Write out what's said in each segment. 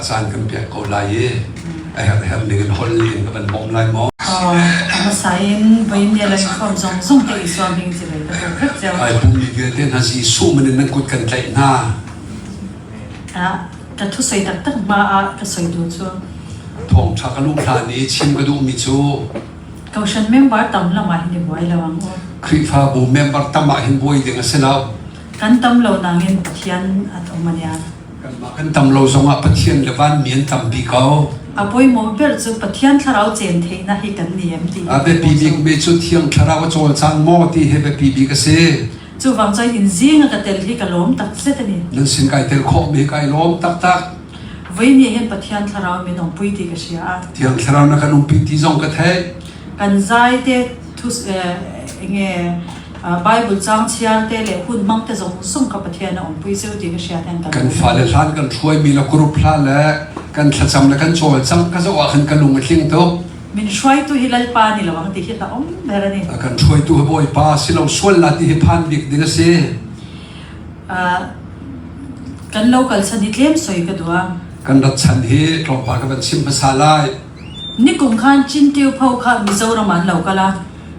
caan kan pek ko lai i a herh ning in holh in ka van bawmh lai maw? A hmasa in voin ne lai form zong zong te i suam hing ci ka tur vek cio. Ai pummi vialte hna Jesuh min in nan kut kan tlaih hna. Ka thu soi taktak hma ah ka soi tu cu. Thawngṭha ka luh hlan i chim ka duhmi cu Koshan member tam lam ah hin i buai lo ang u. Khrihfabu member tam ah hin buai ding a si lo. Kan tam lo nangin Pathian at um ania. Kanmah kan tam lo zongah Pathian le vanmi an tampi ko. A pawimawh ber cu Pathian thlarau cen theihnak hi kan ni em ti. A biapi bik mi cu Thiang Thlarau a cawlcang maw ti hi biapi bik a si. Cuvang cun in zing a ka tel hi ka lawm tak zet ani. Nan sin kai tel khawh mi kai lawm taktak. Voi ni hin Pathian thlarau min umpi ti ka sia a. Thiang Thlarau na kan umpi ti zong ka theih. Kan zai te thu enge Bible cang chiar te le hun hmang te zong zong ka Pathian a umpui ceu ti ka sia ten kan. Kan fale hlan kan hruai mi le group hla le kan thlacam le kan cawlcang ka zoh ah khan ka lung a tling tuk. Min hruaitu hi Lalpa ni lo ang ti hi la om ber ani. A kan hruaitu hi Bawipa si lo sual la ti hi phan bik ding a si. Kan local chan hi tlem soi ka dua. Kan rat chan hi tlawmpal ka van chim hmasa lai. Nikum khan Chintiu pho kha Mizoram an lo kala.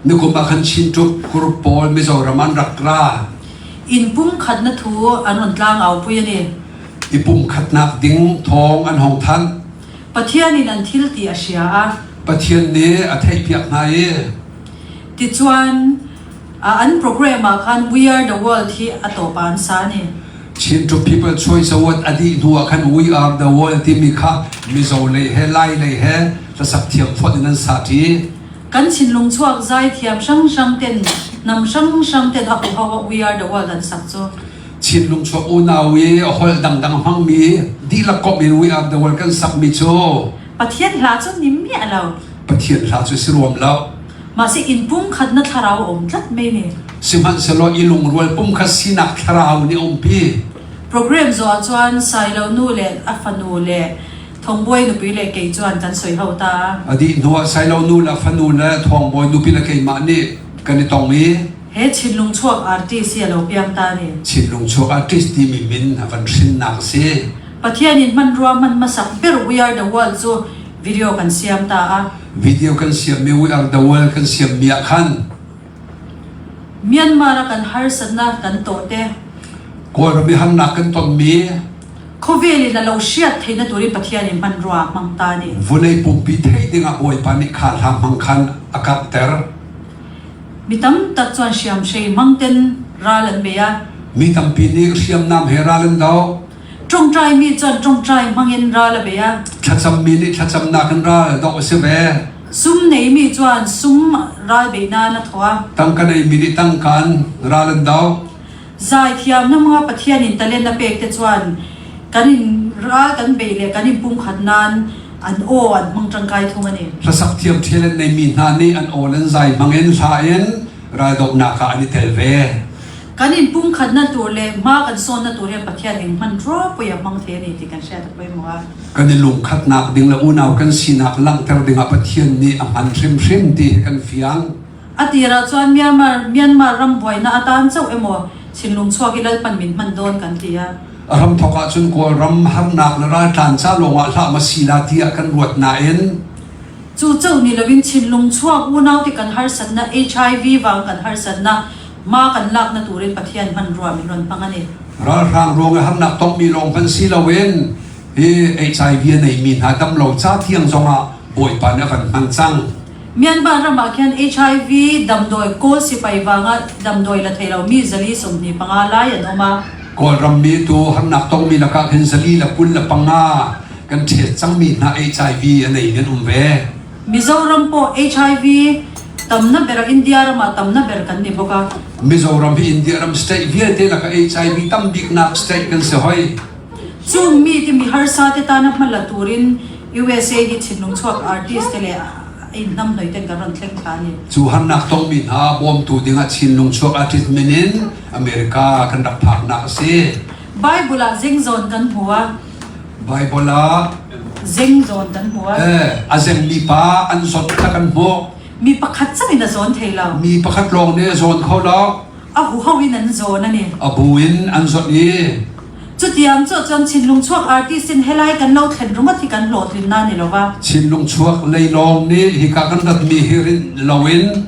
Nikum ah khan Chintuk group pawl Mizoram an rak ra. In pum khat na thu an on tlang au pui ani. I pum khatnak ding thawng an hong thanh. Pathian in an thil ti a sia a. Pathian nih a theihpiak hna i. Tichuan an program ah khan We Are the World hi a tawp ah an sa ni. Chin to People Choice Award a dih hnu ah khan We Are the World timi kha Mizo lei he Lai lei he hlasak thiam fonh in an sa ṭi. Kan thinlung chuak zai thiam hranghrang ten hnam hranghrang ten a huho We Are the World an sak cu. Chinlung chuak unau i holh dangdang hmangmi dihlak komh in We Are the World kan sakmi cu Pathian hla cu ni miah lo. Pathian hla cu si ruam lo. Mahse inn pumkhat na thlarau a um tlat mei ni. Sihmanhsehlaw i lungrual pumkhat sinak thlarau nih a umpi. Program zawh ahcun Sailo nu le a fanu le Thongbawi nupi le kei cuan kan soi ho ta. A dih hnuah Sailo nu le a fanu le Thawngbawi nupi le keimah nih kan i tong i He Chinlung chuak artist hi a lo piang ta ni. Chinlung chuak artist timi min a van hrinnak a si. Pathian in hmanrua hman hmasak ber We Are the World cu video kan siam ta a. Video kan siammi We Are the World kan siammi ah khan Myanmar ah kan harsatnak kan tawh te. Kawlram i harnak kan tonmi Khawvel in a lo hriat theihna turin Pathian in hmanrua hmang ta ni. Vawlei pumpi theih dingah Bawipa nih kha hla hmang khan a karhter. Mi tamtak chuan hriamhrei hmangten ral an bei a. Mi tampi nih hriamnam he ral an do. Ṭawngṭaimi chuan ṭawngṭai hmangin ral a bei a. Thlacammi nih thlacamnak in ral doh a si ve. Sum neimi chuan sum ral beih nan a thawh a. Tangka neimi nih tangka in ral an do. Zaithiam na mga Pathian in talent a pek te chuan kan in ral kan bei le kan in pumkhat nan an aw an hmang ṭangkai thung a ni. Hlasak thiam talent neimi hna nih an aw le an zai hmangin hla in raldohnak ah an i tel ve. Kan in pumkhatnak tur le hma kan sawnnak tur hian Pathian eng hman ropui a hmang thei a ni ti kan hriat a pawimawh a. Kan i lungkhatnak ding le unau kan sinak langhter dingah Pathian nih a hman hrimhrim ti hi kan fiang. A tir ahcun Myanmar, Myanmar ram buainak atan chauh emaw thinlung chuak i Lalpan min hman dawn kan ti a. A hramthawk ahcun Kawlram harnak le raltlan ca lawngah hlah ma si la tiah kan ruat nain Cu chauh ni loin thinlung chuak unau ti kan harsatnak HIV vang kan harsatnak hma kan laknak turin Pathian hmanrua min rawn hmang a ni. Ralhrang ruang i harnak tongmi lawng hmanh si loin hi HIV a neimi hna damlo ca thiang zongah Bawipa nih a kan hman cang. Myanmar ram ah khin HIV damdawi Kawl sipai vangah damdawi la thei lomi zali 25 lai an um a. Kawlram mi tu harnak tongmi lakah khin zali le 25 kan ṭhet cangmi hna HIV a nei mi an um ve. Mizoram pawh HIV tamna ber India ram ah tamna ber kan ni bawk a. Mizoram hi India ram state vialte lakah HIV tam biknak state kan si hoi. Chung mi te mi harsa te tana hmala turin USA hi thinlung chuak artist te le in hnamhnawih ten kan ron thleng thla ni. Cu harnak tongmi hna bawmtu dingah Chinlung chuak artist min in America kan rak phaknak a si. Bible ah zengzawn kan hmu a. Bible ah zengzawn kan hmu a. Eh, a zengmi pa an zawt kha kan hmuh. Mi pakhat cang in a zawn thei lo. Mi pakhat lawng nih a zawn kho lo. A huho in an zawn ani. A bu in an zawt i. Chutiang chu chuan Chinlung chuak artist in helai kan lo thlen ringawt hi kan hlawhtlinna a ni lo va. Chinlung chuak leilawng nih hika kan ratmi hi rinh loin.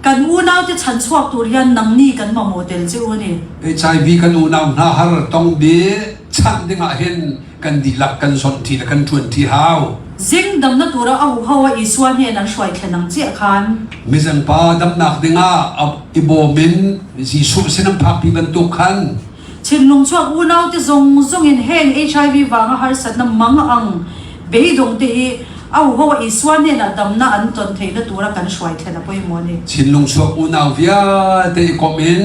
Kan unaute chhan chuak tur hian nangni kan mamawh tel che u a ni. HIV kan unau hna har tong bi chanh dingah hin kan dihlak kan zawnh ṭi le kan ṭuan ṭi hau. Zing damna tura a huho a Isua hnen an hruai thlen ang chiah khan. Mizengpa damnak dingah i bawm in Jesuh sin an phakpi bantuk khan. Thinlung chuak unaute zawng zawng in heng HIV vanga harsatna mang ang beidawng te hi a huho a Isua hnenah damna an tawn theihna tura kan hruai thlen a pawimawh a ni. Thinlung chuak unau vialte i komh in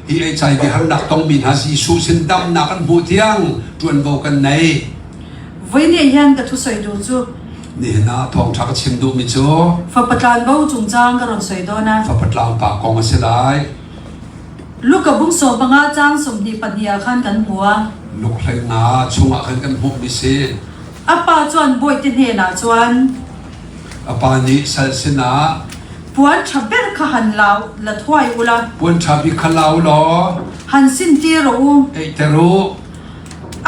hi HIV harnak tongmi hna Jesuh sin damnak an hmuh tiang ṭuanvo kan nei. Voinih hian ka thusawi duh cu. Nihin ah thawngṭha ka chim duhmi cu. Fapa tlanvo cungcang ka rawn sawi dawn a. Fapa tlangpa kong a si lai. Luka bung 15 caang 22 ah khan kan hmu a. Luk hlei nga chungah khan kan hmuhmi si. A pa chuan bawihte hnenah chuan. A pa nih sal sinah. Puan ṭha ber kha han la thuai ula. Puan ṭha bik kha la u law. Han sin tir rawh u. Eihter u.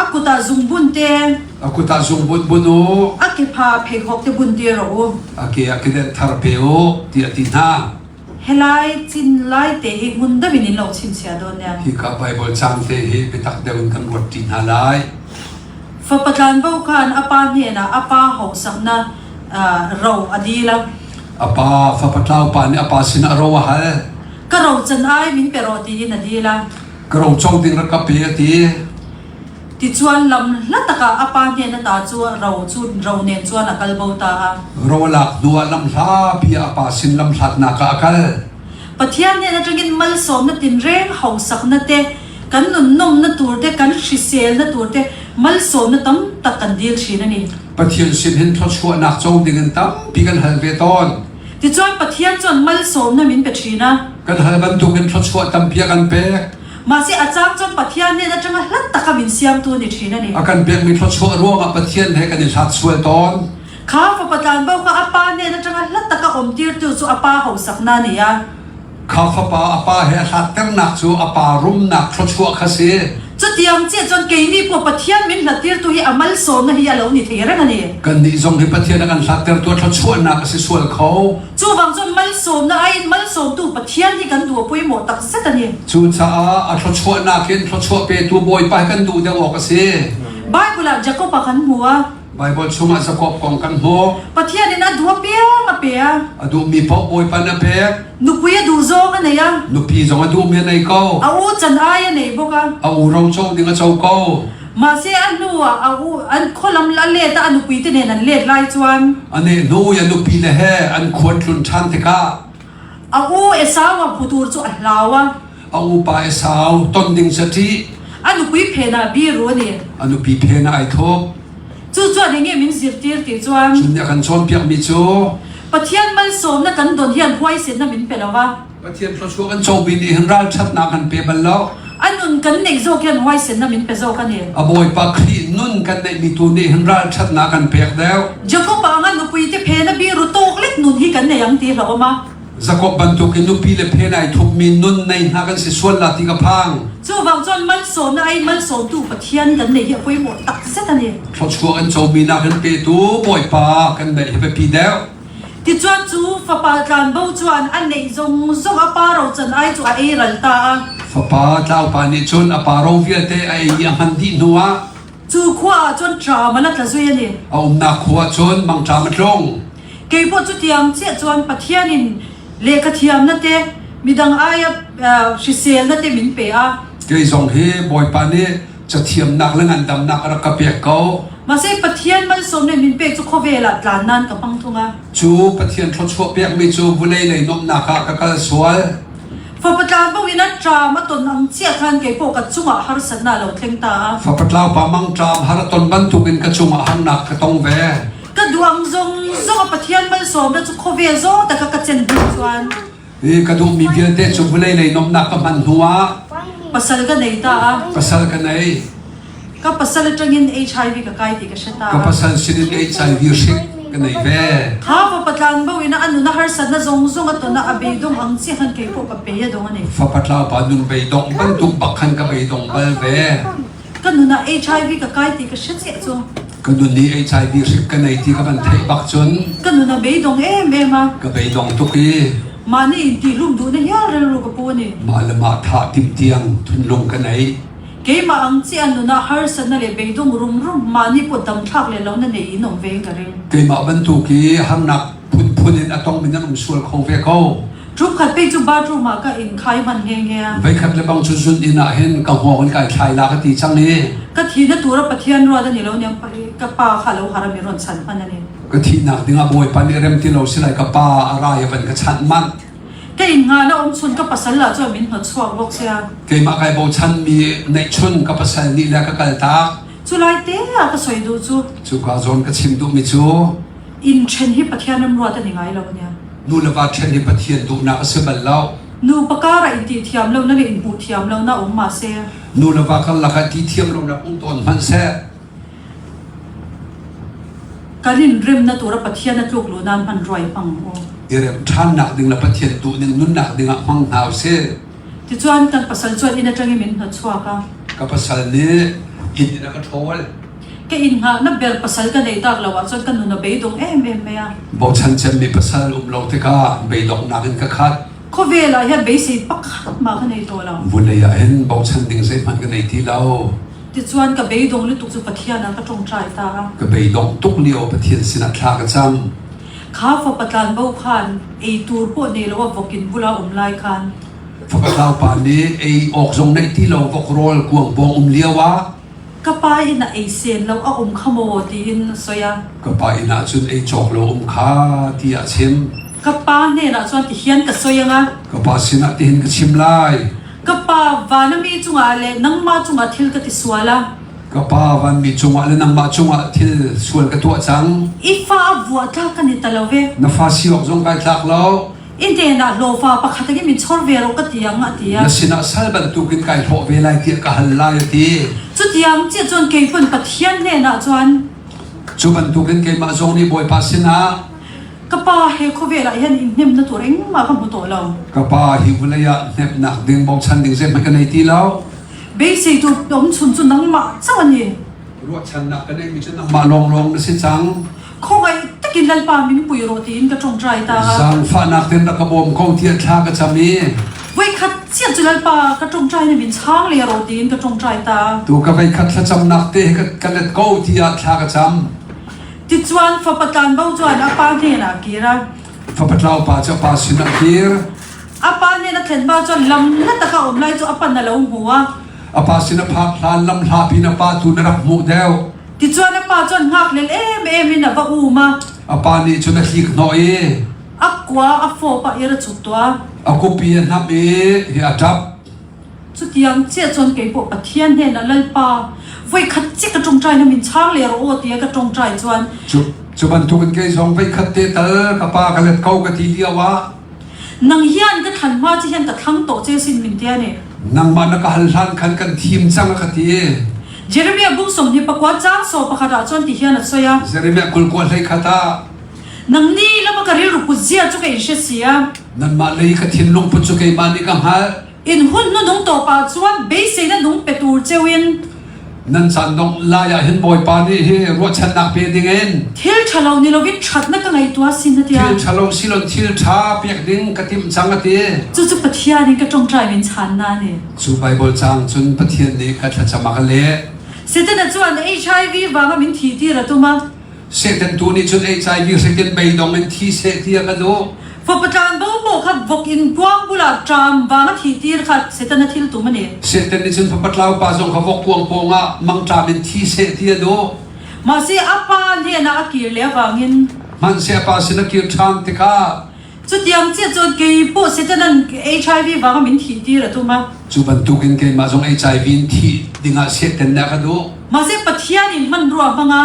A kut ah zungbun te. A kut ah zungbun bun u. A kepha pheikhawk te bun tir rawh u. A ke ah kedenh thar pe u, tiah a ti hna. Helai cin lai te hi ngun deuh in in lo chimchia dawn nia. Hika Bible cang te hi biatak deuh in kan ruat ṭi hna lai. Fapa tlanvo khan a pa hnenah a pa hosaknak ro a dil a. A pa fapa tlau pa nih a pa sinah ro a hal. Ka ro can ai min pe rawh tiin a dil a. Ka ro co ding rak ka pe a ti. Tichuan lam hla takah a pa hnen ata cu ro cu ro nen chuan a kal bo ta a. Ro a lak hnu ah lam hlapi ah a pa sin lam hlatnak ah a kal. Pathian hnen atangin malsawmna tinreng hausakna te, kan nunnawmna tur te, kan hriselna tur te malsawmna tam tak kan dil thin a ni. Pathian sin hin thluachuahnak co dingin tampi kan hal ve tawn. Tichuan Pathian chuan malsawmna min pe thin a. Kan hal bantukin thluachuah tampi a kan pek. Mahse a cang cun Pathian nih atanga hlat tak a min siamtu ni ṭhin a ni. A kan pekmi thluachuah ruangah Pathian he kan i hlat sual tawn. Kha fapa tlanbo kha a pa nen atanga hlat tak a umtirtu cu a pa hausaknak ni a. Kha fapa a pa he a hlatternak cu a pa rumnak thluachuah kha si. Cutiang chiah cun keini pawh Pathian min hlattirtu hi a malsawmnak hi a lo ni thei reng a ni. Kannih zong hi Pathian a kan hlattertu a thluachuahnak a si sual kho. Chuvang cun malsawmnak aiin malsawmtu Pathian hi kan duh a pawimawh takzet a ni. Cucaah a thluachuahnak in thluachuah petu Bawipa hi kan duh deuh awk a si. Bible ah Jakob ah kan hmu a. Bible chungah Jakob kong kan hmuh. Pathian in a duh apiang a pe a. A duhmi paoh Bawipa na pek. Nupui a duh zong a nei a. Nupi zong a duhmi a nei ko. A u can ai a nei bawk a. A u ro co ding a co ko. Mahse a hnu ah a u an khualam a let a a nupi te nen an let lai chuan. A ne hnu i a nupi le he an khuan tlun ṭhan tikah. A u Esau a hmu tur cu a hlau a. A upa Esau ton ding cu a ṭih. A nupui phen ah biru a ni. A nupi phen ah ai thawk. Cucu nih min zirtir ti chuan. Cun nih a kan cawnpiakmi cu. Pathian malsawmnak kan don hian huaisennak min pe lo va. Pathian thluachuah kan comi nih hin ralṭhatnak kan pe bal lo. A nun kan neih zawk hian huaisennak min pe zawk a ni. A Bawipa Khrih nun kan neihmi tu nih hin ralṭhatnak kan pek deuh. Jakob ah ngan nupui te phen a biru tawk lek nun hi kan nei ang ti hlah awm a. Jakob bantukin nupi le phen ai thupmi nun nei hna kan si sual la ti ka phang. Chuvang chuan malsawmna ai malsawmtu Pathian kan nei hi a pawimawh takzet a ni. Thluachuah kan comi nak in petu Bawipa kan neih hi biapi deuh. Tichuan cu fapa tlanbo chuan a neih zong zong a pa rochan ai cu a ei ral ta a. Fapa tlaupa nih cun a pa ro vialte a ei i a hman dih hnu ah Cu khua ah cun ṭam a la tla zui a ni. A umnak khua cun mangṭam a tlung. Keipawh cutiang chiah chuan Pathian in lehkha thiamna te midang aia hriselna te min pe a. Kei zong hi Bawipa nih cathiamnak le ngandamnak a rak ka pek ko. Mahse Pathian malsawm le min pek cu khawvel ah tlan nan ka hmang thung a. Cu Pathian thluachuah pekmi cu vulei lei nuamhnak ah ka kal sual. Fapa tlanvo in a ṭam a ton ang chiah khan keipawh ka cungah harsatnak lo thleng ta a. Fapa tlaupa mangṭam har a ton bantukin ka cungah harnak ka tong ve. Ka duang zong zong a Pathian malsawmnak cu khawvel zawng tak ka cen hnu chuan. Hi ka duhmi vialte cu vawlei lei nuamhnak ka hman hnu ah pasal ka nei ta a. Pasal ka nei. Ka pasal atangin HIV ka kai ti ka hre ta. Ka pasal sinin HIV hrik ka nei ve. Kha fapa tlan bo ina anu na harsat na zong zong a tona a beidong ang chi han kei pawh ka pe a dong ani. Fapa tla pa nun beidong bantuk bak khan ka beidong bal ve. Ka nun ah HIV ka kai ti ka hre chiah cu. Ka nun nih HIV hrik ka nei ti ka van theih bak cun. Ka nun a beidong emem a. Ka beidong tuk i. Mah nih in ti hlum duh na hial rilru ka pu ni. Mah le mah thah tim tiang thunlung ka nei. Keimah ang chi an nun ah harsatna le beidong rumrum mah nih pawh damthlak le lo na nei in um ve in ka ring. Keimah bantuk i harnak phunphun in a tongmi nan um sual kho ve ko. Ṭumkhat pei cu bathroom ah ka in khai hman nghe a. Voikhat le bang cu zun inn ah hin ka hngawng in kai thlai la ka ti cang i. Ka thi na tur a Pathian ruat ani lo niang ka pa kha lo haram i ron chan hman ani. Ka thihnak dingah Bawipa nih rem ti lo silai ka pa a rai a van ka chanh manh. Ka in nga na um chun ka pasal la chuan min hnawt chuak bawk sia. Keimah kai bochan mi neihchun ka pasal nih le ka kal tak. Cu lai te ah ka soi duh cu. Cu ka zawn ka chim duh mi cu. Inn ṭhen hi Pathian ram ruat an i ngai lo nia. Nu le va ṭhen hi Pathian duhnak a si bal lo. Nupa karah in ti thiam lo na le in hmuh thiam lo na um ma seh. Nu le va karlak ah ti thiam lonak um tawn hmanh seh. Kan in remna tura Pathian a tluk lu nan hman ruai hmang u. I rem ṭhannak ding le Pathian duh ning nunnak ding ah hmang hna usih. Tichuan kan pasal chuan inn aṭang in min hnawt chuak a. Ka pasal nih inn in a ka ṭhawl. Ka inn hngahna ber pasal ka neih tak lo ahcun ka nun a beidong em em mai a. Bochan cemmi pasal um lo tikah beidonghnak in ka khat. Khawvel ah hian beisei pakhat mah ka nei tawh lo. Vawlei ah hin bochan ding zeihmanh ka nei ti lo. Tichuan ka beidong lutuk cu Pathian ah ka ṭongṭai ta a. Ka beidong tuk lio Pathian sinah thla ka cam. Kha fapa tlanbo khan ei tur pawh nei lo a vawkin bula um lai khan. Fapa tlaupa nih ei awk zong neih ti lo vok rawl kuang pawng um lio ah Ka pa inn ah ei sen lo a um kha maw tiin a soi a. Ka pa inn ah cun ei cawk lo um kha tiah a chim. Ka pa hnenah cun tihian ka soi anga. Ka pa sinah tihin ka chim lai. Ka pa vanami cungah le nangmah cungah thil ka ti sual a. Ka pa vanmi cungah le nangmah cungah thil sual ka tuah cang. I fa a vuah tlak kan i ta lo ve. Na fa si awk zong kai tlak lo. In hnenah hlawhfa pakhat in min chor ve rawh ka ti ang a ti a. Na sinah sal bantukin kai hlawh ve lai tiah ka hal lai a ti. Cutiang chiah cun kei phun Pathian hnenah cun Cu bantukin keimah zong nih Bawipa sinah ka pa he khawvel ah hin in hnemna tur engmah ka hmu tawh lo. Ka pa hi vawlei ah hnemhnak ding bochan ding zeihmanh ka nei ti lo. Beiseitu awm chun cu nangmah chauh an ni. Ruahchannak ka neihmi cu nangmah lawnglawng na si cang. Khawngaih takin Lalpa min pui rawh tiin ka ṭawngṭai ta. Zaangfahnak tein rak ka bawm ko tiah thla ka cam i. Voikhat chiah cu Lalpa ka ṭawngṭai na min chang le rawh tiin ka ṭawngṭai ta. Tu ka voikhat thlacamnak te hi ka let ko tiah thla ka cam. Tichuan fapa tlanbo chuan a pa hnenah a kir a. Fapa tlau pa cu a pa sinah a kir. A pa hnen a thlen hma chuan lam na taka um lai cu a pan a lo hmu a. A pa sin a phak hlan lam hla pin a pa tu na rak hmuh deuh. Tichuan a pa chuan ngakhlel em em in a va um a. A pa nih cun a hlik hnawh i. A kua a fawp a ir a chuk tuah. A kupi a hnamh i hi a ṭap. Chutiang chiah chuan kei pawh Pathian hnenah Lalpa voikhat chiah ka ṭawngṭai na min chang le rawh aw tiah ka ṭawngṭai chuan. Cu cu bantukin kei zong voikhat te tal ka pa ka let ko ka ti lio ah. Nang hian ka thlan hma che hian ka thlang tawh che sin min tia ni. Nangmah na ka hal hlan khan kan thim cang a ka ti. Jeremiah bung 24 caang saw pakhat ah cun ti hian a soi a. Jeremiah 29 hlei khat ah. Nang ni lama ka rilru put zia cu ka in hre si a. Nanmah lei ka thinlung put cu keimah nih ka hngalh. In hun hnuhnung tawp ah cun beiseina nung pe tur cheu in. Nan caan dongh lai ah hin Bawipa nih hi ruahchannak pe dingin thil ṭhalo ni loin ṭhatnak ka ngei tuah sin a ti. Thil ṭhalo silon thil ṭha pek ding ka timh cang a ti. Cucu Pathian in ka ṭongṭai min channa ni. Cu Bible caang cun Pathian nih ka thlacam a ka leh. Satan chuan HIV vanga min thi tir a tum a. Satan tu nih cun HIV hrikin beidong in thi seh ti a ka duh. Fapa tlanbo pawh kha vok in kuang bulah ṭam vang a thih tir kha Satan a thil tum a ni. Satan nih cun fapa tlau pa zong kha vok kuang pawngah mangṭam in thi seh ti a duh. Mahse a pa hnenah a kir le avangin. Hmanhseh a pa sin a kir ṭhan tikah. Cutiang chiah cun kei pawh Satan an HIV vang a min thih tir a tum a. Cu bantukin keimah zong HIV in thih dingah Satan nih a ka duh. Mahse Pathian in hmanrua hmang a.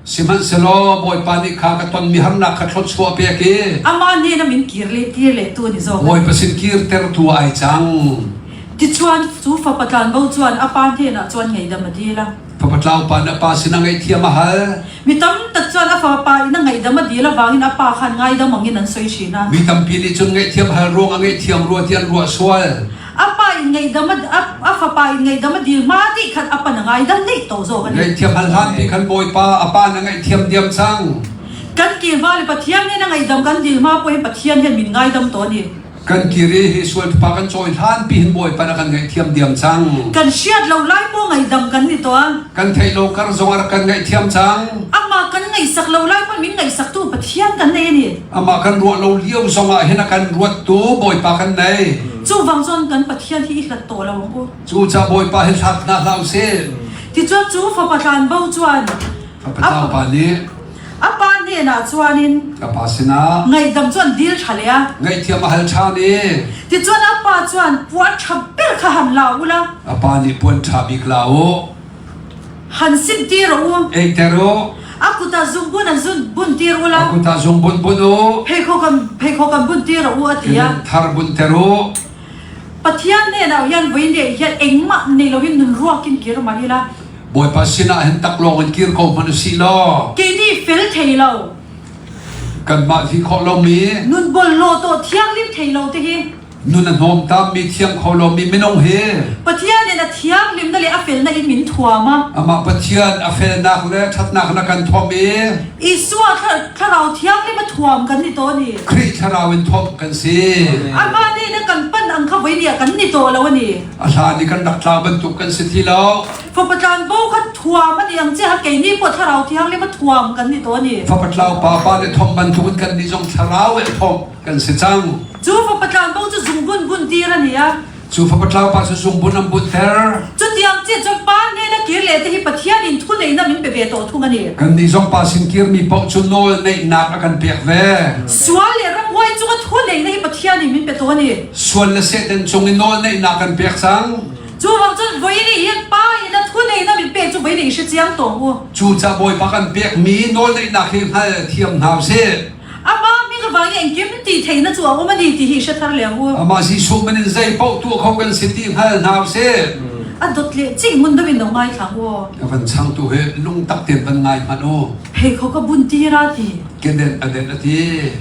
Sihmanhsehlaw Bawipa nih kha ka tonmi harnak kha thluachuah pek i amah hnenah min kir le kir lehtu an i zawk. Bawipa sin kirtertu ai cang. Tichuan cu fapa tlanvo chuan a pa hnenah chuan ngaihdam a dil a. Fapa tlaupa nih a pa sinah ngaihthiam a hal. Mi tam tak chuan a fapa in a ngaihdam a dil avangin a pa khan ngaidam angin an soi thin a. Mi tampi nih cun ngaihthiam hal ruangah ngaihthiam rua ti an ruah sual. A pa. in ngaihdam a a fapa in ngaihdam a dil hma ti khan a pa na ngaidam deih to zawk a ni. Ngaihthiam hal hlan pi khan Bawipa a pa na ngaihthiam diam cang. Kan kir hma le Pathian nih na ngaihdam kan dil hma pawh hin Pathian hian min ngaidam to a ni. Kan kir i hi sual tupa kan cawi hlan pi hin Bawipa na kan ngaihthiam diam cang. Kan hriat lo lai maw ngaihdam kan ni tuah. Kan theih lo kar zong a rak kan ngaihthiam cang. Amah kan ngaihsak lo lai pun min ngaihsaktu Pathian kan nei a ni. Amah kan ruah lo lio zong ah hin a kan ruattu Bawipa kan nei. Cu vang cun kan Pathian hi i hlat tawh lo ang u. Cu ca Bawipa hi hlat hna hlah usih. Ticun cu fapa tlanbo chuan Fapa tlangpa nih A pa hnenah chuan in ka pa sinah ngaihdam cu an dil ṭha le a. Ngaihthiam a hal ṭhan i Ticun a pa chuan puan ṭha ber kha han la u la. A pa nih puan ṭha bik la u. Han simtir u. Eiter u. A kut ah zungbun an zun buntir u la. A kut ah zungbun bun u. Pheikhawk an pheikhawk an buntir u a ti a. Thar bunter u. Pathian hnenah hian voi leh hian engmah nei loin nun ruakin kir mah ila. Bawipa sinah hin taklawng in kir ko hmanh usih law. Kei nih fel thei lo. Kanmah vi khawh lomi. Nun bawlhlaw tawh thianghlim thei lo te hi. Nun a hnawmtammi thiang kho lomi minung hi. Pathian in a thianghlimna le a felna in min thuam a. Amah Pathian a felnak le ṭhatnak na kan thuam i. Isua thlarau thianghlim a thuam kan ni tawn i. Khrih thlarau in thuamh kan si. Amah nih na kan pan ang kha voi ni ah kan ni taw lo a ni. A hlan i kan rak tla bantuk kan si ti lo. Fapa tlanbo kha thuam an i ang chiah kei nih pawh thlarau thianghlim a thuam kan ni tawn i. Fapa tlau pa pa le thom bantukin kan nih zong thlarau e thom kan si cang. Cu fapa tlanbo cu zungbun bun tir a ni a. Cu fapa tlau pa cu zungbun an bun ter. Cu tiang chi cu pa ne na kir le te hi Pathian in thu neihna min pe ve tawh thung a ni. Kan nih zong pa sin kir mi paoh cu nawl neihnak a kan pek ve. Sual le ramhuai cung a thu neihna hi Pathian in min pe tawh a ni. Sual le Satan cung i nawl neihnak kan pek cang. Cu bang cun voi nih hin pa in a thu neihna min pek cu voi nih hre chiang tawng u. Cu ca Bawipa kan pekmi nawl neihnak hi hngal thiam hna usih. Amah min vang i engkim ti theihna cu a um a ni ti hi hre thar leng u. Amah Jesuh min in zei paoh tuah kho kan si ti hngal hna usih. A dot le cing mun deuh in lo ngai thlang u. A van changtu hi lungtak tein van ngai hmanh u. Phei kho ka bun ti ra ti. Keden a den a ti.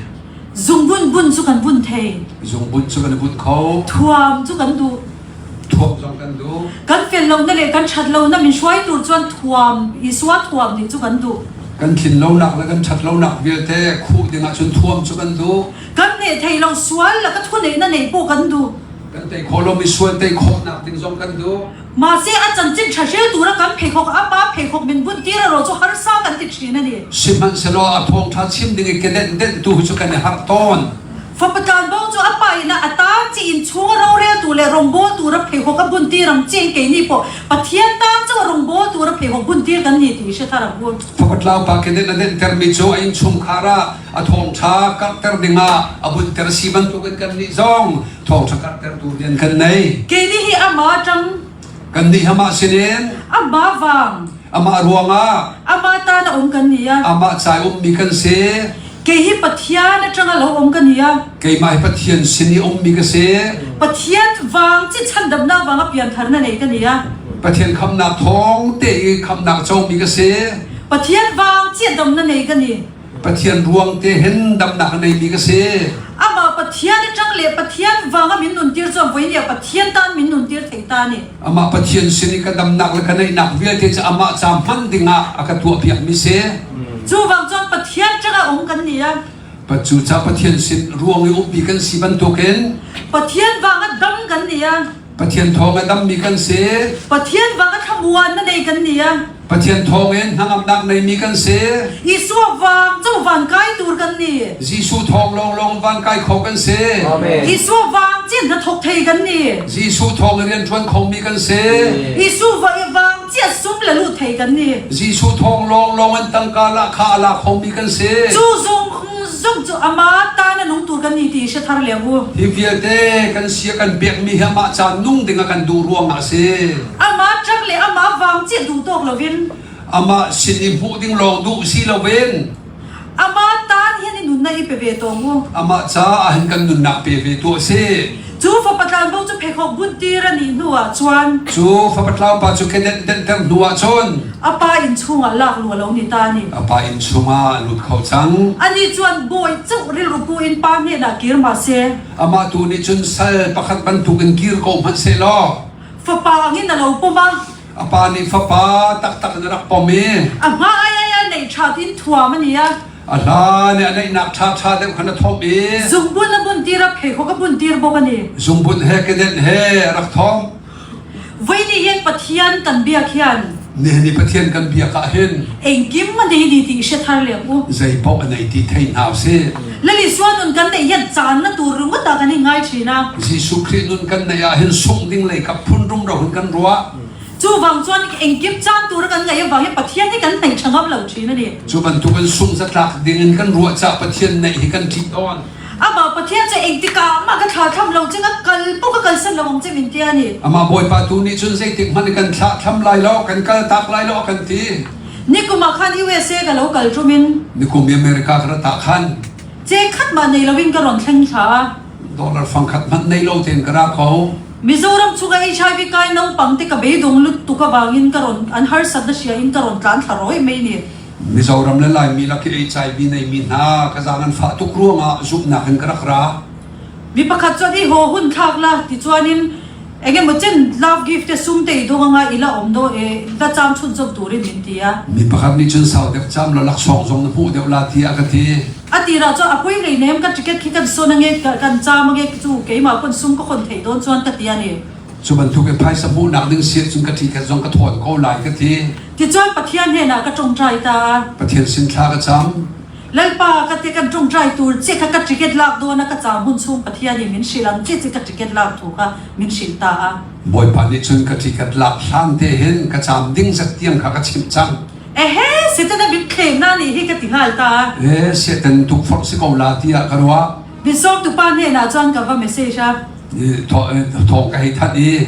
Zungbun bun cu kan bun thei. Zungbun cu kan bun kho. Thuam cu kan duh. Thuam zong kan duh. Kan fel lo na le kan ṭhat lo na min hruai tur chuan thuam Isua thuam nih cu kan duh. Kan thlin lonak le kan ṭhat lonak vialte khuh dingah cun thuam cu kan duh. Kan neh thei lo sual la ka thu neih na neih pawh kan duh. Kan tei khawh lomi sual tei khawhnak ding zong kan duh. Mahse a chanchin ṭha hrel tura kan pheikhawk apa pheikhawk min bun tir ro cu harsa kan ti ṭhin a ni. Sihmanhsehlaw a thawngṭha chim ding i kedenh denhtu cu kan i harh tawn. Fapa tlanbo cu a pa in a tan chi in chung a roreltu le rawngbawl tura pheikhawk a bun tir ang chiin keini pawh Pathian tan cu a rawngbawl tura pheikhawk bun tir kan ni ti hre thar ang u. Fapa tlaupa kedenh a denhtermi cu a innchungkhar ah a thawngṭha karhter dingah a bunter si bantukin kannih zong thawngṭha karhtertu rian kan nei. Keini hi amah ṭang. Kannih amah sinin. Amah vang. Amah ruangah. Amah tan a um kan ni a. Amah ca i ummi kan si. Kei hi Pathian aṭang a lo um ka ni a. Keimah hi Pathian sin i ummi ka si. Pathian vang ci chandamnak vang a pianthar na nei ka ni a. Pathian khamnak thawng te i khamnak comi ka si. Pathian vang ci dam na nei ka ni. Pathian ruang te hin damnak a neimi ka si. Amah Pathian i ṭang le Pathian vang a min nuntir cu voi nih Pathian tan min nuntir thei ta ni. Amah Pathian sin i ka damnak le ka neihnak vialte cu amah ca hman dingah a ka tuahpiakmi si. Cu vang cun Pathian ṭang ah um kan ni a. Cu ca Pathian sin ruang i umpi kan si bantukin Pathian vang ah dam kan ni a. Pathian thawng a dammi kan si. Pathian vang a thlamuan na nei kan ni a. Pathian thawngin hnangamnak neimi kan si. Jesuh vang cu van kai tur kan ni. Jesuh thawng lawnglawng van kai kho kan si. Amen. Jesuh vang cin na thok thei kan ni. Jesuh thawng in rian ṭuan khomi kan si. Jesuh vang chia sum le lut thei kan ni. Jesuh thawng lawnglawng in tangka lah kha a la khomi kan si. Cu zung zung cu ama ta na nung tur kan ni ti hre thar leng u. Hi vialte kan sia kan pekmi hi amah ca nung ding a kan duh ruangah a si. Amah ṭang le amah vang chiah duh tawk loin Amah sin i hmuh ding lawng duh si loin amah tan hian i nunnak i pe ve tawng u. Amah caah hin kan nunnak pe ve tuah si. Cu fapa tla. tlanbo cu pheikhawk buntir a nih hnuah cun Cu fapa tlaupa cu kedenh denhter hnuah cun a pa inn chungah lak lu a lo ni ta ni. a pa inn chungah a lut kho cang. Anih cun bawi ceuh rilru pu in pa hnenah kir ma seh. Amah tu nih cun sal pakhat bantukin kir ko hmanh sehlaw Fapa angin a lo pom a. A pa nih fapa taktak in a rak pom i A hma ai ai a neih ṭha tin thuam a ni a. A hla nih a neihnak ṭhaṭha deuh khan a thawmh i Zungbun a buntir a pheikhawk a buntir bawk a ni. Zungbun he kedenh he a rak thawmh. Voi nih hin Pathian kan biak hian Nihin i Pathian kan biak ah hin engkim a nei ni ti i hre thar leng u. Zei paoh a nei ti thei hna usih. Lal Isua nun kan neih hian caan na tur ringawt ah kan i ngai ṭhin a. Jesuh Khrih nun kan neih ah hin sungh ding lei kha phun rumro hin kan ruah. Chuvang cun engkim caan tur kan ngaih avang hi Pathian hi kan hneih ṭha ngam lo ṭhin a ni. Cu bantukin sungh zatlak dingin kan ruah caah Pathian neih hi kan ṭih tawn. Amah Pathian cu engtik ah mah ka thla thlam lo cing a kal paoh ka kalsan lo ang cim in tia ni. Amah Bawipa tu nih cun zeitik hmanh kan thlah thlam lai lo, kan kal tak lai lo a kan ti. Nikum ah khan USA ka lo kal ṭum in. Nikum i America ka rat ah khan. Ce khat mah nei loin ka ron thleng thla. Dollar fangkhat hmanh nei lo tein ka ra ko. Mizoram chung ah HIV kai naupang te ka beidung lutuk avangin ka rawn an harsatna hria in ka rawn tlan thla rawi mai ni. Mizoram le Laimi lak i HIV neimi hna ka zaang an fah tuk ruangah zumhnak in ka rak ra. Mi pakhat chuan i haw hun thlak la ti chuanin engemaw chen love gift te sum te i dawng anga ila awm do e la cham chhun zawm turin min ti a. Mi pakhat nih cun sau deuh cham la laksawng zong na hmuh deuh la ti a ka ti. A tirah chuan a pui hleinem ka ticket khi kan sawn ange kan cham ange chu keimah pawn sum ka hawn theih dawn chuan ka ti a ni. Cu bantuk in phaisa hmuhnak ding si ahcun ka ticket zong ka thawn ko lai ka ti. Tichuan Pathian hnenah ka ṭawngṭai ta a. Pathian sin thla ka cam. Lalpa ka ti kan ṭawngṭai tur che kha ka ticket lak dawn a ka cham hun chung Pathian in min hrilh ang che che ka ticket lak thu kha min hrilh ta a. Bawipa nih cun ka ticket lak hlan te hin ka cham ding zat tiang kha ka chimh cang. Ehe, Satan a bitthleng na nih hi ka ti hngal ta. E, Satan tukforh si ko la tiah ka ruah. Bisawm tupa hnenah cun ka va message a. Thawng ka hei thanh i.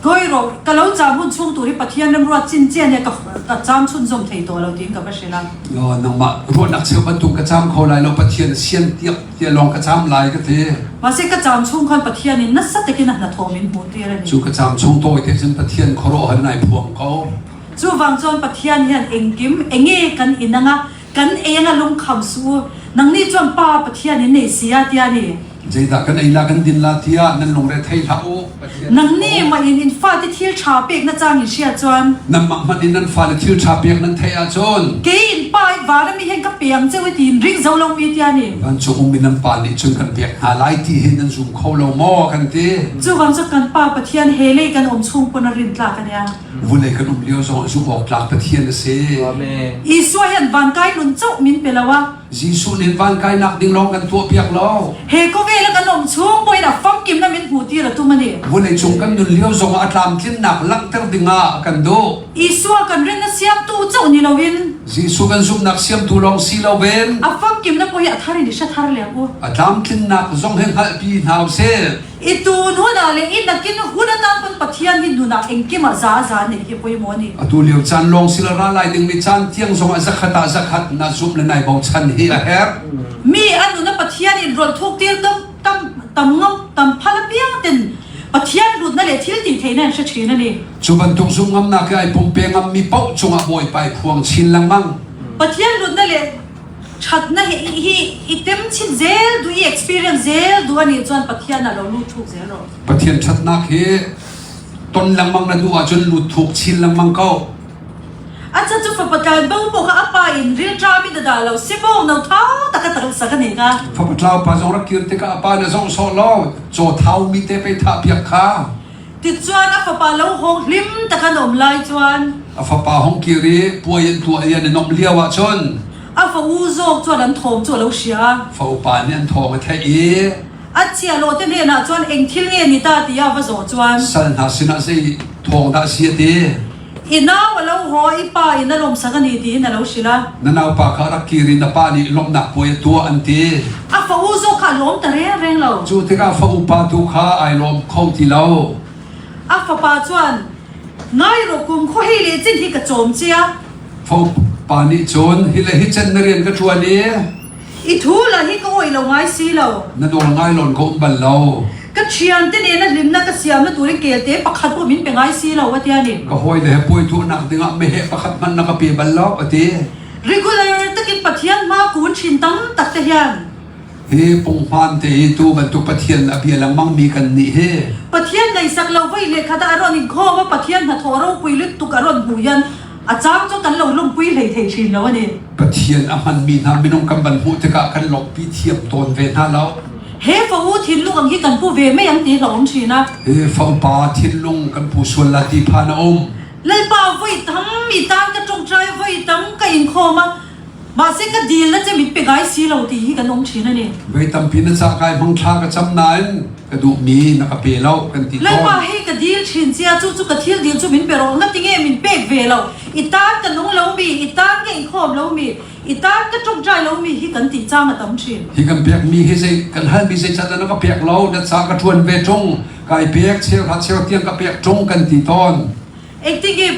Koi ro, ka lo caam hun chung tu hi Pathian ram ruat chin cia ne ka ka caam chun zom thei to lo tiin ka va hrilh a. No, nangmah ruahnak cheu bantuk ka caam kho lai lo Pathian sian tiak tia lawng ka caam lai ka ti. Mahse ka caam chung khan Pathian in nasa takin a hnathawm in hmuh tir ani. Cu ka caam chung tawi te cun Pathian khuaruahhar in ai phuang ko. Chuvang chuan Pathian hian engkim enge kan in anga kan ei anga lungkham suh u. Nangni chuan Pa Pathian in nei si a tia ni. Zeidah kan ei la kan din la tiah nan lungre thei hlah u. Pathian Nangni mah in in fate thil ṭha pek na cang in hria chuan. Nanmah hmanh in nan fale thil ṭha pek nan theih ahcun. Kei in pa i van ami hen ka pe ang cheu i tiin ring zo lo mi tia ni. Vancung ummi nan pa nih cun kan pek hna lai ti hi nan zum kho lo maw kan ti. Chuvang cu kan Pa Pathian he lei kan um chung pun a rin tlak ania. Vulei kan um lio zong zumh awk tlak Pathian a si. Amen. Isua hian vankai nun chauh min pe lo a. Jesuh nih vankainak ding lawng kan tuah piak lo. He khawvel a kan um chung pawhin a famkimna min hmuh tir a tum a ni. Vulei cung kan nun lio zong ah a tlamtlinnak langhter ding ah a kan duh. Isua kan rinna siamtu chauh ni loin. Jesuh kan zumhnak siamtu lawng si loin. A famkimna pawh hi a thar in i hre thar leng u. A tlamtlinnak zong hi hngalhpi hna usih. I tun hunah le i nakin hun atan pawn Pathian hi nunah engkim ah za a za neih hi pawimawh a ni. Atu lio caan lawng sila ra lai dingmi caan tiang zongah zakhat ah zakhat na zumh le nai bochan hi a herh. Mi an nun a Pathian in rawlh thuk tir tam tam tam ngam tam phal apiang ten Pathian hlutna le thil ti theihna an hre thin a ni. Cu bantuk zumh ngamnak hi ai pumpe ngammi paoh cungah Bawipa i phuang chin lengmang. Pathian hlutna le Ṭhatnak hi hi i tem chin zel duh i experience zel duh anih cun Pathian ah lo lut thuk zel rawh. Pathian ṭhatnak hi ton lengmang na duh ahcun lut thuk chin lengmang ko. A chan cu fapa tlan bo pawh kha a pa in rilṭam in a dah lo sibawng no thau tak a tak sak a nih kha. Fapa tlau pa zong rak kir tikah a pa na zoh sawh law caw thau mi te pei thah piak kha. Tichuan a fapa lo hawng hlim tak an um lai chuan. A fapa hong kir i puai an tuah i an i nuamh lio ahcun. A fa u zawk chuan an thawm cu a lo hria. Fa upa nih an thawng a theih i. A chialo te hnenah chuan eng thil nge ni ta tiah va zawh chuan. Sal hna sinah zei thawng dah si a ti. I nau a lo haw i pa in a lawmsak a ni tiin a lo hrilh a. Na naupa kha rak kir i na pa nih lawmhnak puai a tuah an ti. A fa u zawk kha a lawm ta rengreng lo. Cu tikah fa upa tu kha ai lawm kho ti lo. A fapa chuan, Ngai rawh kum khaw hei le cin hi ka cawm cia. Fa upa nih cun hi le hi cen na rian ka ṭuan i. I thu la hi ka awih lo ngai si lo. Na nawl ngai lawn ka um bal lo. Ka ṭhiante nen a hlimnak ka siamnak turin kelte pakhat pawh min pe ngai si lo a ti a ni. Ka hawile he puai tuahnak dingah meheh pakhat hmanh na ka pe bal lo a ti. Regular takin Pathian hma kun ṭhin tam tak te hian. Hi punghman te hi tu bantuk Pathian a bia lengmang mi kan nih hi. Pathian ngaihsak lo vei le khat ah a ron in khawm a Pathian hnathawh ropui lutuk a ron hmuh hian a cang cu kan lo lawmhpui hlei thei ṭhin lo a ni. Pathian a hmanmi hna minung kan van hmuh tikah kan lawmhpi thiam tawn ve hna lo. He fa u thinlung ang hi kan pu ve mai ang ti hlauhawm ṭhin a. Hi fa upa thinlung kan pu sual la ti phan a um. Lalpa voi tam mi tan ka ṭongṭai voi tam ka inkhawm a mahse ka dil na che mit pe ngai si lo ti hi kan um ṭhin a ni. Voi tampi na ca kai hmang thla ka cam nain ka duhmi na ka pe lo kan ti tawn. Lalpa hei ka dil ṭhin cia cu cu ka thil dil cu min pe rawh na ti nge min pek ve lo i tan ka nung lomi i tan ka inkhawm lomi i tan ka ṭongṭai lomi hi kan ti cang a tam ṭhin. Hi kan pekmi hi zei kan halmi zei can na ka pek lo na ca ka ṭuan ve ṭung kai pek cheuhra cheu tiang ka pek ṭung kan ti tawn. Engtik i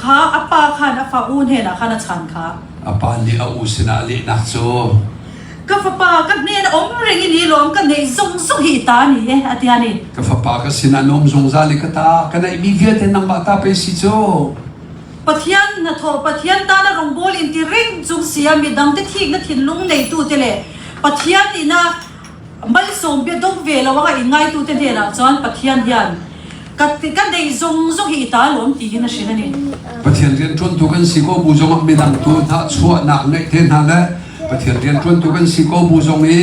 kha a pa khan a fa u hnenah khan a chan kha. A pa nih a u sinah lehnak cu Ka fapa ka hnen a um reng i ni lawm ka neih zungzung hi i ta ni e a tia ni. Ka fapa ka sinah na um zungzal i ka ta ka neihmi vialte nangmah ta pei si cu. Pathian hnathawh Pathian tana rawngbawl in ti reng chung si a midang te thikna thinlung neitu te le Pathian ina malsawm bia dong ve lo anga in ngaitu te hnenah chuan Pathian hian ka ka nei zung zung hi i ta lawm tiin a hrin ani. Pathian rianṭuantu kan si ko bu zongah midang tu hnahchuahnak ngeih te hna le Pathian rianṭuantu kan si ko bu zong i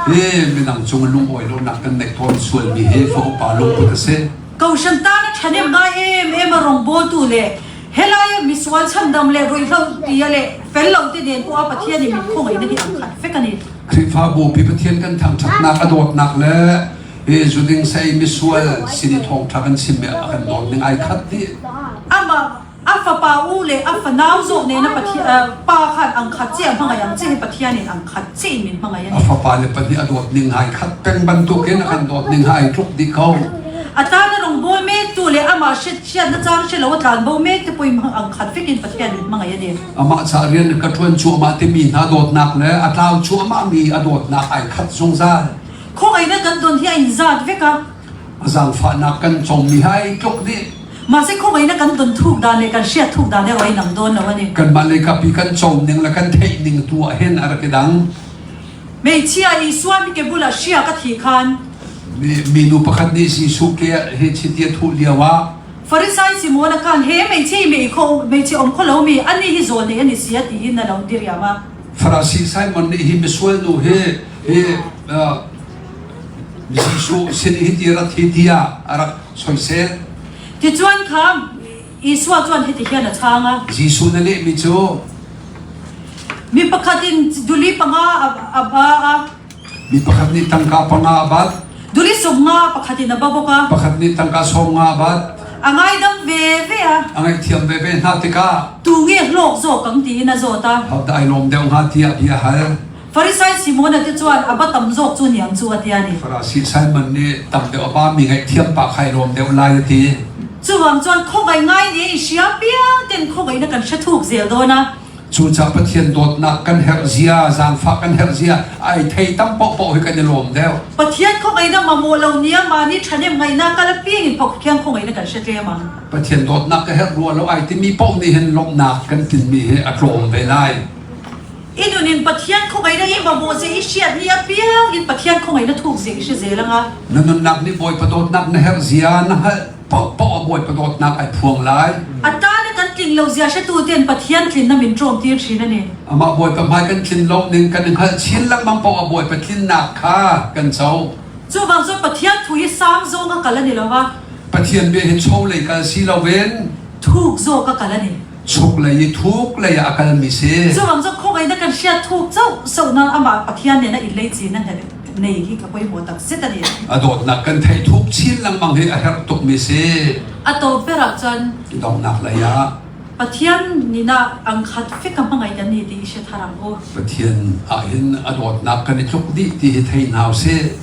hi midang cung lungawi lonak kan neih tawn sualmi hi fa upa lungput a si. Kohhran tan a ṭhahnem ngai em em a rawngbawltu le helai a misual chhandam le ruihhlo tia le fel lo te nen pawh a Pathian in min khawngaihna hi ang khat vek a ni. Khrihfabu pi Pathian kan thangṭhatnak a dawtnak le hi zuding sei misual sin i thawngṭha kan chimmi a kan dawt ning ai khat dih. Amah A fapa u le a fanau zawk nena Pathian pa khan ang khat chiah a hmangaih ang che hi Pathian in ang khat chiah in min hmangaih a ni. A fapa le pahnih a dawt ning hai khat peng bantukin a kan dawt ning hai tluk dih ko. A tan a rawngbawl mektu le amah hriatchiatna cang hre lo a tlanbo mek te pawh ang khat vekin Pathian in hmangaih a ni. Amah ca rian ka ṭuan cuahmah timi hna dawtnak le a tlau cuahmah mi a dawtnak ai khat zungzal. Khawngaihnak kan don hi a in zat vek a. A zaangfahnak kan congmi hai tluk dih. Mahse khawngaihnak kan don thuk dan le kan hriat thuk dan erawh a inang dawn lo a ni. Kanmah lei kap i kan co ning le kan theih ning tu ah hin a rak i dang. Hmeichhia Isua mi ke bulah hriak a thih khan. Minu pakhat nih Jesuh ke hi chiti a thuh lio ah Farisai Simon a khan he hmeichhe mei kho hmeichhe om kho lomi ani hi zawl nei ani si a tiin a lo diriam a. Farasi Simon nih hi misual nu hi hi Jesuh sin hi ti rat hi tiah a rak soisel. Tichuan kha Isua chuan hiti hian a chhang a. Jesuh na lehmi cu Mi pakhat in duli panga a ba a. Mi pakhat nih tangka panga a bat. Duli sawm nga pakhat in a ba bawk a. Pakhat nih tangka sawm nga a bat. A ngaidam ve ve a. A ngaihthiam ve ve hna tikah. Tu nge hlawk zawk ang tiin a zawt a. Hodah ai lawm deuh hnga tiah bia a hal. Farisai Simon a te chuan a va tam zawk chu niang chu a ti a ni. Farasi Simon nih tam deuh a pa mi ngaihthiam pa kha i lawm deuh lai a ti. Chuvang chuan khawngaih ngai nih i hria piang ten khawngaihna kan hre thuk zel dawn a. Cucaah Pathian dawtnak kan herh zia, zaangfah kan herh zia ai thei tam paohpaoh hi kan i lawm deuh. Pathian khawngaihna mamawh lo nia mahni ṭhahnem ngaihnak kal apiang in phokhiang khawngaihna kan hre tlem ang. Pathian dawtnak ka herh rua lo ai timi paoh nih hin lawmhnak kan tinmi hi a tlawm ve lai. I nun in Pathian khawngaihna i mamawh zia i hriat ni apiang in Pathian khawngaihna thuk zia i hre zel anga. Na nunnak nih Bawipa dawtnak na herh zia na hngalh paohpaoh ah Bawipa dawtnak ai phuang lai. A tan i kan tlin lo zia hretu ten Pathian tlinna min ṭawm tir ṭhin a ni. Amah Bawipa hmai kan tlin lo ning kan i hngalh chin lengmang paoh ah Bawipa tlinnak kha kan co. Chuvang cun Pathian thu hi sang zawng a kal a ni lo va. Pathian bia hi cho lei kal si loin Thuk zawk a kal a ni. Chuk lei i thuk lei ah a kalmi si. Chuvang cu khawngaihnak kan hriat thuk chauh sohnak amah Pathian nen a in leicin a nei hi ka pawimawh tak zet a ni. A dawtnak kan theih thuk chin lengmang hi a herh tukmi si. A tawp ber ah cun donghnak lei ah Pathian nih na ang khat fek ka hmangaih kan ni ti i hre thar ang u. Pathian ah hin a dawtnak kan i tluk dih ti hi thei hna usih.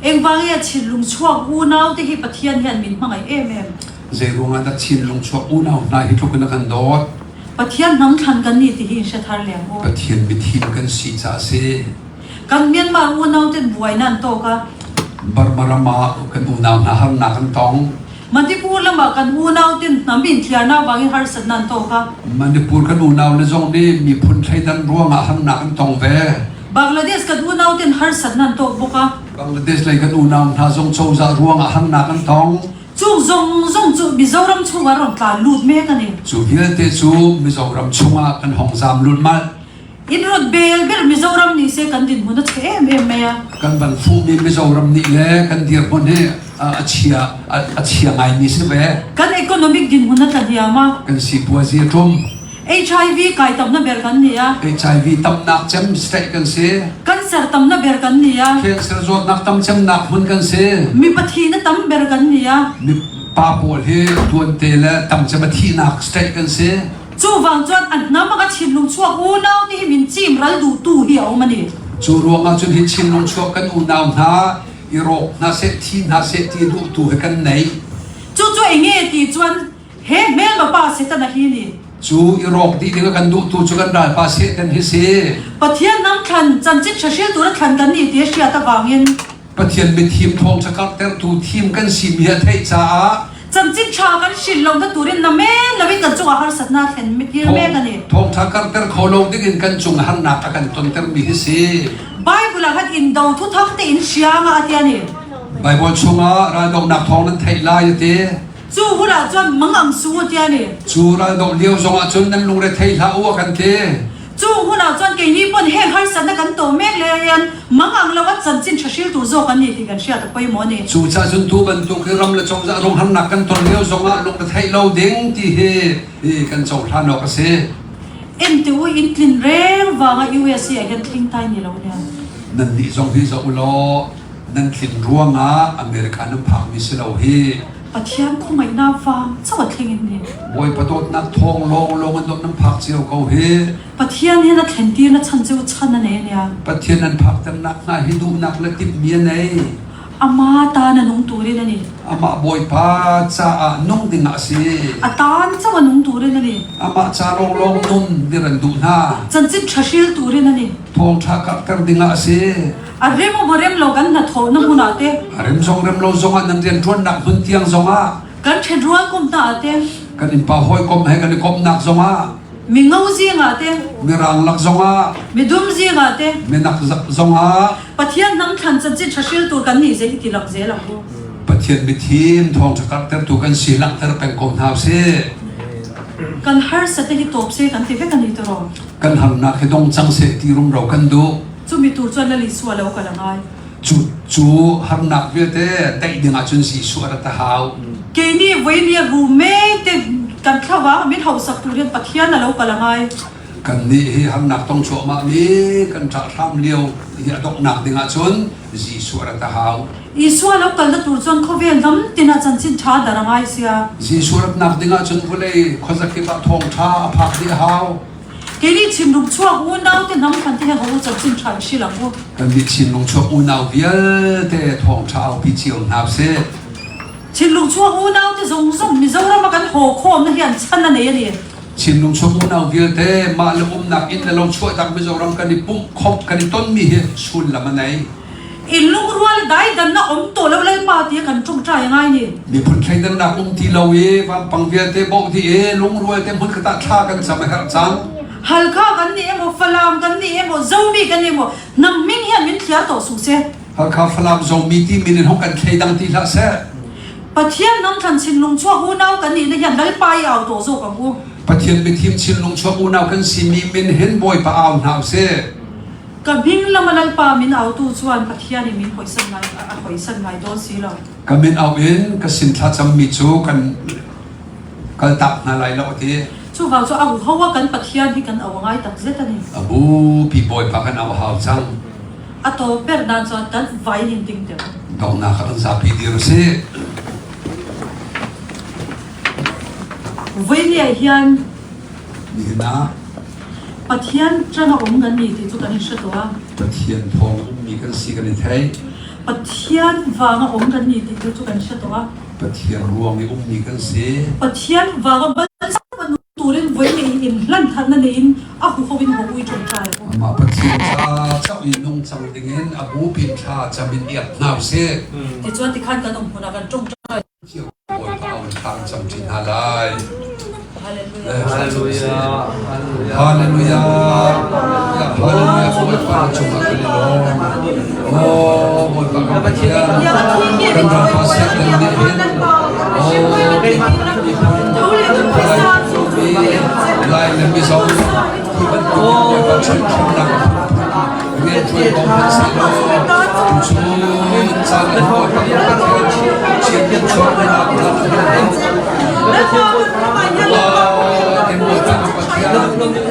Engvang i a thinlung chuak unau te hi Pathian hian min hmangaih em em. Zeiruang ah dah Chinlung chuak unau hna hi tluk in a kan dawt? Pathian hnam thlan kan ni ti hi in hre thar leng u. Pathian mithim kan si caah a si. Kan Myanmar unau ten buai nan tawk a. Burma ram ah kan unau hna harnak an tong. Manipur lam ah kan unau ten hnam in thliarnak vangin harsatnak an tawk a. Manipur kan unau le zong nih miphun thleidan ruangah harnak an tong ve. Bangladesh kan unau ten harsatnak an tawk bawk a. Bangladesh lei kan unau hna zong cozah ruangah harnak an tong. Chung zong zong cu Mizoram chungah ron tla lut mek ani. Cu vialte cu Mizoram chungah kan hong zam lut mal. In rot bel ber Mizoram nih se kan dinhmun a che em em mai a. Kan van fuhmi Mizoram nih le kan dirhmun hi a chia a chia ngaimi si ve. Kan economic dinhmun a tla hniam a. Kan sipuazi a ṭum. HIV kai tamna ber kan ni a. HIV tamnak cem state kan si. Cancer tamna ber kan ni a. Cancer zawtnak tam cemnak hmun kan si. Mi pathi na tam ber kan ni a. Mi pa pawl hi tuante le tam cem a thihnak state kan si. Chuvang chuan an hnam a thinlung chuak unau te hi min chim ral duhtu hi a um ani. Cu ruangah cun hi thinlung chuak kan unau hna i rawk hna seh thi hna seh ti duhtu hi kan nei. Cu cu enge ti chuan he hmelma pa Satan a hi ni. Cu i rawk dih ding a kan duhtu cu kan ralpa Satan hi si. Pathian nang thlan chanchin ṭha hril tur a thlan kan ni ti a hriat avangin Pathian mithim thawngṭha karhtertu thim kan simi a theih caah chanchin ṭha kan hril lo na turin na men loin kan cungah harsatnak thlen tir mek a ni. Thawngṭha karhter kho lo dingin kan cung harnak a kan tontermi hi si. Bible ah khan indo thuthang tein hrianga a tia ni. Bible chungah raldohnak thawng nan theih lai a ti. Cu hun ah cun mang ang su a tia ni. Cu raldoh lio zongah cun nan lungre thei hlah u a kan ti. Cu hun ah cun keini pon heng harsatnak kan to mek le hian mang ang lo a chanchin ṭha hril tur zawk an ni ti kan hriat a pawimawh ni. Cu ca cun tu bantuk hi ram le cozah rung harnak kan ton lio zongah lungre theih lo ding ti hi hi kan cohlan awk a si. Ente u in tlin reng vanga USA ah hian thling tai ni lo nia. Nan nih zong hi zoh u law nan tlin ruangah America nan phakmi si lo hi. Pathian khuahngaihnak vang chau a thleng in ni. Bawipa dawtnak thawng lawng lawng an dawt nan phak cio ko hi. Pathian hin a thlen tir na chan cu chan a nei nia. Pathian an phakternak hna hi duhnak le timhmi a nei. Ama ta na nung turin ani. Amah Bawipa caah nung ding ah a si. A tan chau a nung turin ani. Amah ca lawng lawng nun dir an duh hna. Chanchin ṭha turin ani. Thawngṭha karhter ding ah a si. A rem maw rem lo kan hnathawh na hmun ah te. A rem zong rem lo zong ah nan rianṭuannak hmun tiang zong ah. Kan ṭhenrual kum hna ah te. Kan innpa hawikom he kan i komhnak zong ah. Mi ngo zing ah te. Mirang lak zong ah. Midum zing ah te. Minak zong ah. Pathian nang thlan chanchin ṭhahril tur kan nih zei ti lak zel ang u. Pathian mithim thawngṭha karhtertu kan si langhter peng ko hna usih. Kan harsat te hi tawp se kan ti vek ani tiraw. Kan harnak hi dong cang seh ti rumro kan duh. Cumi tur cun Lal Jesuh a lo kal a ngai. Cu cu harnak vialte daih ding ahcun Jesuh a rat a hau. Kei nih voi ni a rum me te kan thlavang min hausak tur hin Pathian a lo kal a ngai. Kan nih hi harnak tong cuahmah mi kan ṭah hram lio hi a donghnak ding ahcun Jesuh a rat a hau. Jesuh a lo kal na tur cun khawvel lam tin ah chanchin ṭha dar a ngai sia. Jesuh ratnak ding ahcun vawlei khuazakip ah thawngṭha a phak dih a hau. Kei nih Chinlung chuak unau te hnam khan te he ho chanchin ṭha in hril ang u. Kan nih Chinlung chuak unau vialte thawngṭha aupi cio hna usih. Chinlung chuak unau te zong zong Mizoram a kan haw khawm na hian chan a nei a ni. Chinlung chuak unau vialte mah le umnak inn le lo chuahtak Mizoram kan i pumh khawmh kan i tonmi hi sullam a nei. In lungrual daidannak um to lo lalpa ti kan ṭongṭai ngai ni. Miphun thleidannak um ti lo i vampang vialte bawh dih i lungrual te hmun khat ah thla kan cam a herh cang. Halkha kan nih emaw Falam kan nih emaw Zomi kan nih emaw nang ming hian min thliar to su seh. Halkha Falam Zomi ti min in hong kan thleidang ti hlah seh. Pathian nang thlan chinlung chuak unau kan nih na hian lalpa i au to zawk ang u. Pathian mithim chinlung chuak unau kan si mi min hin Bawipa au hna usih. Ka hming lam a Lalpa min autu chuan Pathian in min hawisan ngai a hawisan ngai dawn si lo. Ka min au in ka sin thlacammi cu kan kaltak hna lai lo a ti. Chuvang cu au ho a kan Pathian hi kan au ngai tak zet a ni. A bupi Bawipa kan au hau cang. A to ber nan chuan kan vai in ding deuh. Donghnak ah kan zapi dir usih. Voi ni ah hian Nihin ah Pathian ṭan a um kan ni ti cu kan i hre tuah. Pathian thawng ummi kan si kan i thei. Pathian vang a um kan ni ti cu kan hre tuah. Pathian ruang i ummi kan si. Pathian vang a bal turin voi nei in hlan than na nei in a. hu hovin ho ui ṭawngṭai ang u. Amah Pathian ca chauh i nungcang dingin a bupi thla cam in iap hna usih. Tichuan tikhan kan um hmunah kan ṭawngṭai. Bawipa aw in thla kan cam ṭi hna lai. Hallelujah. Hallelujah. Hallelujah. Hallelujah. Bawipa na cungah kan i lawm. Oh, Bawipa kan Pathian. Kan ram Satan nih hin Lai le Mizo ti bantuk in Bawipa ṭhenṭhennak a phunphun rianṭuan ko hmanh sehlaw tuchun caan ah Bawipa kan Pathian Chin chuahnak kan Bawipa kan Pathian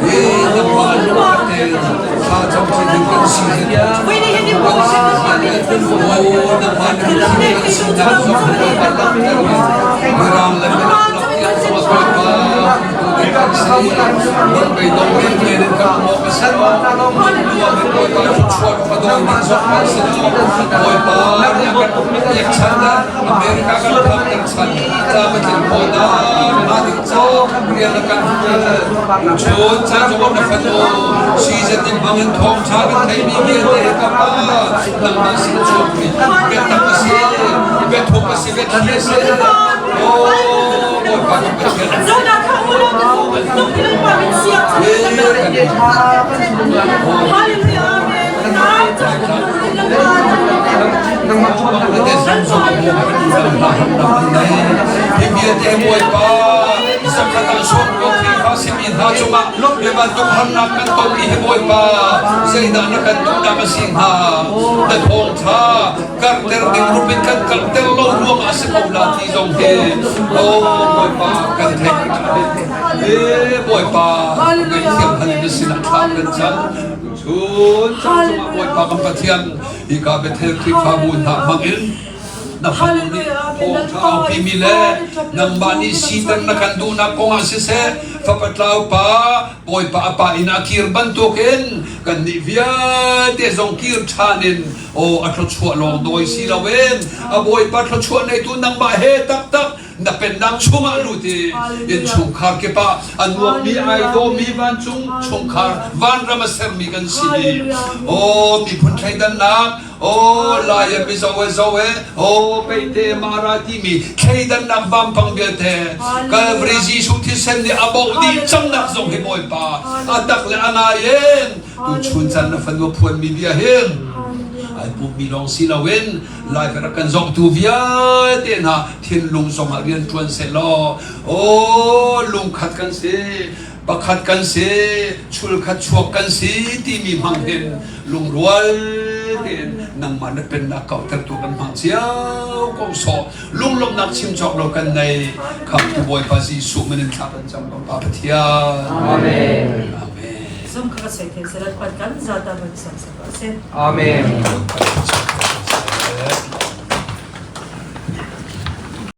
hi nangmah lungkhat tein thla cam ding kan si Season in hmang in thawngṭha kan theihmi vialte ka Pa nangmah sin chuakmi biatak a si biathuk a si biathli a si Oh Bawipa kan Pathian Hi vialte Bawipa zakhat ah sawm ko Khrihfa simi hna cungah hi bantuk harnak kan tonmi hi Bawipa zeidah na kan duhnak a si hnga na thawngṭha karhter ding rup in kan karhter lo ruangah a si ko la ti zong hi oh Bawipa kan theih e Bawipa ngaihthiam hal in na sinah thla kan cam chun cang cungah Bawipa kan Pathian hika Bethel Khrihfabu hna hmangin na fanu nih thawngṭha aupimi le nangmah nih siter na kan duhnak kongah siseh fapa tlau pa Bawipa a pa inn ah kir bantukin kannih vialte zong kir ṭhan in aw a thluachuah lawng dawi si loin a Bawipa thluachuah neitu nangmah he taktak na pennak chungah lut i innchungkhar kip ah a nuammi ai dawmi vancung chungkhar vanram a sermi kan si aw miphun thleidannak Aw Lai e Mizo e Zo e aw Peite Mara timi thleidannak vampang vialte Calvary Jesuh thisen nih a bauh dih cangnak zong hi Bawipa a tak le a ngai in tu chun caan na fanu a phuanmi bia hin ai pummi lawng si loin live rak kan zohtu vialte hna thinlung zongah rian ṭuan seh law aw lungkhat kan si pakhat kan si chulkhat chuak kan si timi hmang hin lungrual tein nangmah na pennak kauhtertu kan hmang cio ko sawh lunglawmhnak chim cawk lo kan nei khamtu Bawipa Jesuh min in thla kan cam ko Pa Pathian Amen Amen Zum kha ka soi thei selat pat kan zata ban sam sa se Amen Amen.